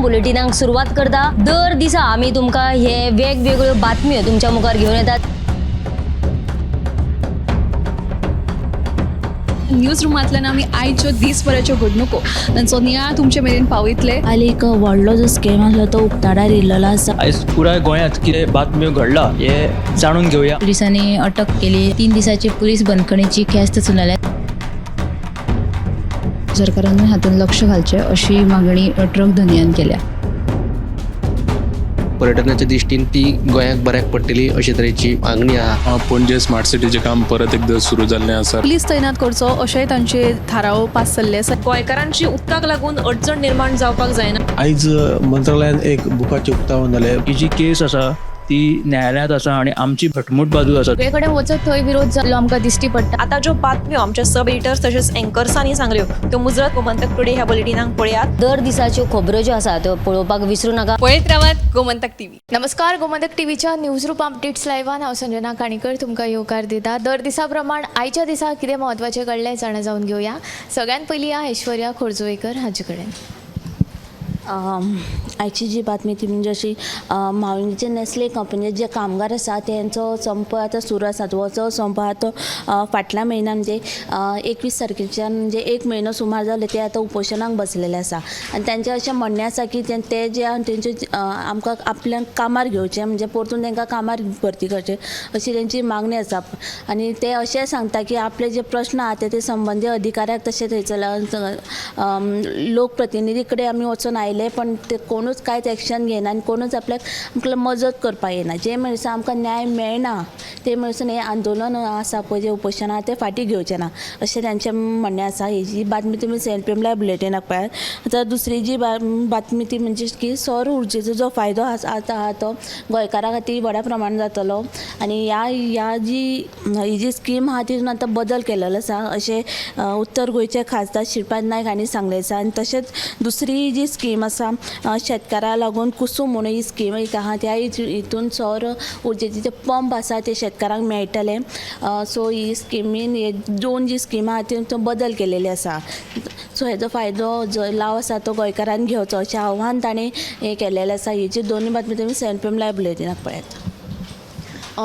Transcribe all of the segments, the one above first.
बुलेटिनाक सुरवात करता. दर दिसा आमी तुमकां हे वेगवेगळ्यो बातम्यो तुमच्या मुखार घेवन येतात. न्यूज रुमांतल्यान आमी आयच्यो दीसभराच्यो घडणुको तांचो नियाळ तुमचे मेरेन पावयतले. काल एक व्हडलो जो स्कॅम आसलो तो उक्ताडार येयल्लो आसा. आयज पुराय गोंयांत कितें बातम्यो घडला हे जाणून घेवया. पोलिसांनी अटक केली. 3 दिसाची पोलीस बंदखणीची ख्यास्त सुनायल्या. सरकारान हातूंत लक्ष घालचें अशी मागणी ट्रक धनयान केल्या. पर्यटनाच्या दृश्टीन ती गोंयाक बऱ्याक पडटली अशे तरेची मागणी आहा. पणजे स्मार्ट सिटीचें काम परत एकदां सुरू जाल्लें आसा. पुलीस तैनात करचो अशेंय तांचे थाराव पास जाल्ले आसा. गोंयकारांची उदकाक लागून अडचण निर्माण जावपाक जायना. आयज मंत्रालयान एक बुकाचें उक्तावण जालें. ही जी केस आसा ती न्यायालयांत आसा आनी आमची घटमूट बाजू आसा. सगळे कडेन वचत थंय विरोध जाल्लो आमकां दिश्टी पडटा. आतां ज्यो बातम्यो आमच्या सब एडिटर्स तशेंच एंकर्सांनी सांगल्यो त्यो मुजरत गोमंतक टुडे ह्या बुलेटिनाक पळयात. दर दिसाच्यो खबरो ज्यो आसा त्यो पळोवपाक विसरू नाका. पळयत रावात गोमंतक टीव्ही. नमस्कार, गोमंतक टीव्हीच्या न्यूज रूम अपडेट्स लायव्हान हांव संजना काणीकर तुमकां येवकार दिता. दर दिसा प्रमाण आयच्या दिसा कितें म्हत्वाचें घडलें जाणा जावन घेवया. सगळ्यात पयलीं या ऐश्वर्या खोर्जुवेकर हाचे कडेन. आयची जी बातमी ती म्हणजे अशी, म्हावळींगचे नेस्ले कंपनीचे जे कामगार आसा तेंचो संप आतां सुरू आसा. हो जो संप आहा तो फाटल्या म्हयन्यान म्हणजे 21 तारखेच्यान म्हणजे एक म्हयनो सुमार जाले ते आतां उपोशणाक बसलेले आसा. आनी तेंचें अशें म्हणणें आसा की ते जे आहा तेंचे आमकां आपल्याक कामार घेवचें, म्हणजे परतून तांकां कामार भरती करचें अशी तेंची मागणी आसा. आनी ते अशें सांगता की आपले जे प्रश्न आहा ते संबंदी अधिकाऱ्याक तशें थंयसर लोकप्रतिनिधी कडेन आमी वचून आयले, पण ते कोणूच कांयच एक्शन घेयना आनी कोणूच आपल्याक आमकां मजत करपाक येना. जे म्हणसर आमकां न्याय मेळना ते म्हणसर हें आंदोलन आसा पळय, जें उपोशण आहा तें फाटीं घेवचें ना अशें तांचें म्हणणें आसा. ही जी बातमी तुमी 7 PM live बुलेटिनाक पळयात. आतां दुसरी जी बातमी ती म्हणजे की सौर उर्जेचो जो फायदो आतां आहा तो गोंयकारां खातीर व्हडा प्रमाणान जातलो आनी ह्या ह्या जी ही जी स्कीम आहा तितून आतां बदल केलेलो आसा अशें उत्तर गोंयचे खासदार श्रीपाद नायक हांणी सांगलें आसा. आनी तशेंच दुसरी जी स्कीम आसा शेतकारां लागून कुसूम म्हणून ही स्कीम एक आहा, त्या हितून सौर उर्जेचे जे पंप आसा ते शेतकारांक मेळटले. सो ही स्किमीन हे दोन जी स्किमा आहा तितून बदल केलेले आसा. सो हेजो फायदो जो लाव आसा तो गोंयकारान घेवचो अशें आव्हान ताणें हें केलेलें आसा. ही जी दोनूय बातमी तुमी 7 PM live बुलेटिनाक पळयात.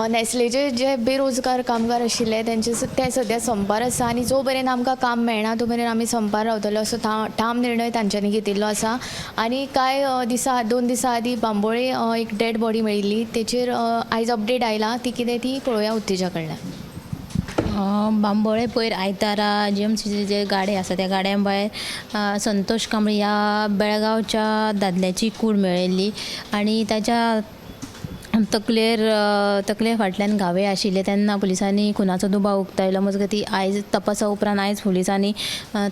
नेस्लेचे जे बेरोजगार कामगार आशिल्ले तेंचे ते सद्या संपार आसा आनी जो मेरेन आमकां काम मेळना तो मेरेन आमी संपार रावतले असो ठाम निर्णय तांच्यांनी घेतिल्लो आसा. आनी कांय दिसा 2 दिसां आदीं बांबोळे एक डेड बॉडी मेळिल्ली, तेचेर आयज अपडेट आयला, ती कितें ती पळोवया उत्तेजा कडल्यान. बांबोळे पयर आयतारा GMCचे जे गाडे आसा त्या गाड्यां भायर संतोष कांबळी ह्या बेळगांवच्या दादल्याची कूड मेळिल्ली आनी ताच्या तकले फाटल्यान घावे आशिल्ले. तेन्ना पुलिसांनी खुनाचो दुबाव उक्तायलो. मजगती आयज तपासा उपरांत आयज पुलिसांनी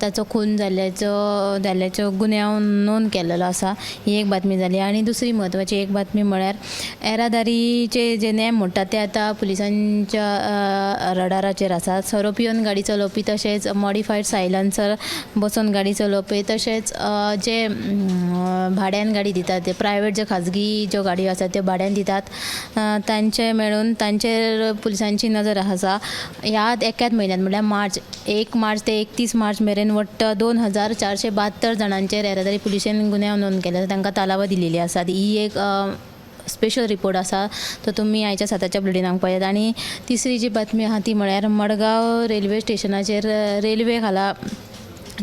ताचो खून जाल्ल्याचो गुन्यांव नोंद केल्लो आसा. ही एक बातमी जाली. आनी दुसरी म्हत्वाची एक बातमी म्हळ्यार येरादारीचे जे नेम म्हणटात ते आतां पुलिसांच्या रडाराचेर आसात. सोरो पिवन गाडी चलोवपी, तशेंच मॉडिफायड सायलन्सर बसोवन गाडी चलोवपी, तशेंच जे भाड्यान गाडी दितात, ते प्रायवेट जे खाजगी ज्यो गाडयो आसात त्यो भाड्यान दितात तांचे मेळून तांचेर पुलिसांची नजर आसा. ह्या एकाच म्हयन्यांत म्हळ्यार मार्च 1 मार्च ते 31 मार्च मेरेन वट्ट 2472 जाणांचेर येरादारी पुलिशेन गुन्यांव नोंद केले, तांकां तालावां दिलेली आसात. ही एक स्पेशल रिपोर्ट आसा, तो तुमी आयच्या 7च्या बुलेटिनाक पळयात. आनी तिसरी जी बातमी आहा ती म्हळ्यार मडगांव रेल्वे स्टेशनाचेर रेल्वे खाला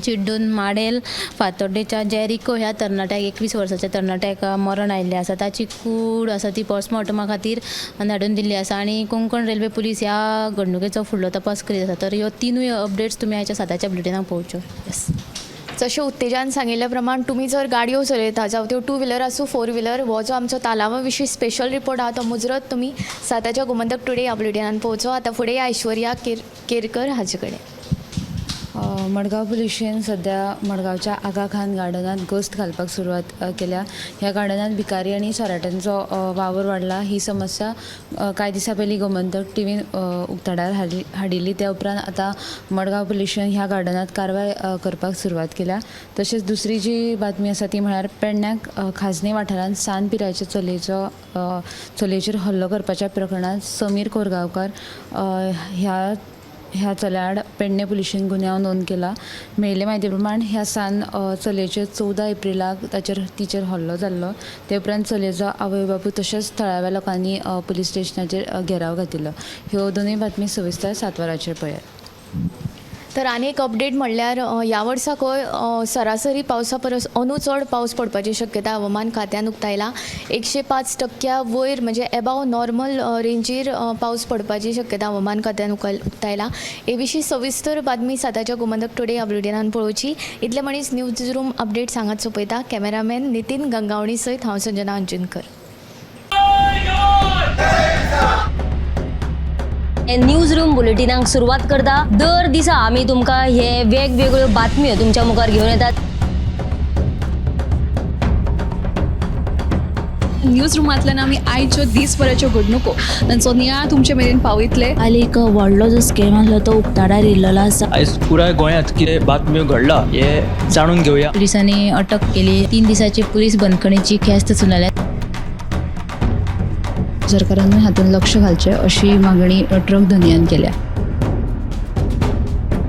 चिड्डून माडेल फातोड्डेच्या जेरिको ह्या तरणाट्याक 21 वर्साच्या तरणाट्याक मरण आयिल्लें आसा. ताची कूड आसा ती पोस्टमॉर्टमा खातीर धाडून दिल्ली आसा आनी कोंकण रेल्वे पुलीस ह्या घडणुकेचो फुडलो तपास करीत आसा. तर ह्यो तिनूय अपडेट्स तुमी आयच्या 7च्या बुलेटिनाक पळोवच्यो. येस, जशें उत्तेजान सांगिल्ल्या प्रमाण तुमी जर गाडयो चलयता, जावं त्यो 2 व्हिलर आसूं 4 व्हिलर, हो जो आमचो तालावा विशीं स्पेशल रिपोर्ट आहा तो मुजरत तुमी 7च्या गोमंतक टुडे ह्या बुलेटिनान पळोवचो. आतां फुडें ऐश्वर्या केरकर हाचे कडेन. मडगांव पुलिशेन सद्या मडगांवच्या आगा खान गार्डनांत गस्त घालपाक सुरवात केल्या. ह्या गार्डनांत भिकारी आनी सोराट्यांचो वावर वाडला. ही समस्या कांय दिसां पयलीं गोमंतक टिवीन उक्ताडार हाडिल्ली. त्या उपरांत आतां मडगांव पुलिशेन ह्या गार्डनांत कारवाय करपाक सुरवात केल्या. तशेंच दुसरी जी बातमी आसा ती म्हळ्यार पेडण्याक खाजने वाठारांत सान पिरायेच्या चलयेचेर हल्लो करपाच्या प्रकरणांत समीर कोरगांवकार ह्या ह्या चल्याआड पेडणे पुलिशेन गुन्यांव नोंद केला. मेळिल्ले म्हायती प्रमाण ह्या सान चलयेचेर 14 एप्रिलाक तिचेर हल्लो जाल्लो. ते उपरांत चलयेचो आवय बापूय तशेंच थळाव्या लोकांनी पुलीस स्टेशनाचेर घेराव घातिल्लो. ह्यो दोनूय बातमी सविस्तर 7 वरांचेर पळयात. तर आनी एक अपडेट म्हणल्यार ह्या वर्साकय सरासरी पावसा परस अंदू चड पावस पडपाची शक्यता हवामान खात्यान उक्तायला. 105% वयर म्हणजे एबाव नॉर्मल रेंजीर पावस पडपाची शक्यता हवामान खात्यान उक्तायला. हे विशीं सविस्तर बातमी 7च्या गोमंतक टुडे ह्या बुलेटिनान पळोवची. इतले म्हणीच न्यूज रूम अपडेट सांगात सोंपयता. कॅमेरामॅन नितीन गंगावणी सयत हांव संजना अंजुनकर. न्यूज रूम बुलेटिनाक सुरवात करता. दर दिसा आमी तुमकां हे वेगवेगळ्यो बातम्यो तुमच्या मुखार घेवन येतात. न्यूज रुमांतल्यान आमी आयच्यो दीसभराच्यो घडणुको तांचो नियाळ तुमचे मेरेन पावयतले. काल एक व्हडलो जो स्कॅम आसलो तो उक्ताडार येयल्लो आसा. आयज पुराय गोंयांत कितें बातम्यो घडला हे जाणून घेवया. पुलिसांनी अटक केली. 3 दिसाची पुलीस बंदखणीची ख्यास्त सुनायल्या. सरकारानूय हातूंत लक्ष घालचें अशी मागणी ट्रक धनयान केल्या.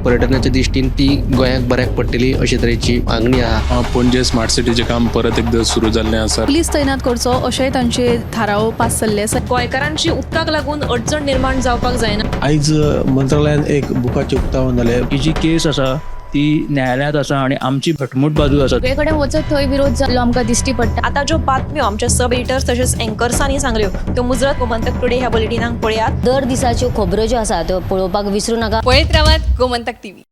पर्यटनाच्या दृश्टीन ती गोंयाक बऱ्याक पडटली अशे तरेची मागणी आहा. पणजे स्मार्ट सिटीचें काम परत एकदां सुरू जाल्लें आसा. पुलीस तैनात करचो अशेंय तांचे थाराव पास जाल्ले आसा. गोंयकारांची उदकाक लागून अडचण निर्माण जावपाक जायना. आयज मंत्रालयान एक बुकाचें उक्तावण जालें. ही जी केस आसा ती न्यायालयांत आसा आनी आमची घटमूट बाजू आसा. सगळे कडेन वचत थंय विरोध जाल्लो आमकां दिश्टी पडटा. आतां ज्यो बातम्यो आमच्या सब एडिटर्स तशेंच एंकर्सांनी सांगल्यो त्यो मुजरत गोमंतक टुडे ह्या बुलेटिनाक पळयात. दर दिसाच्यो खबरो ज्यो आसा त्यो पळोवपाक विसरूं नाका. पळयत रावात गोमंतक टीव्ही.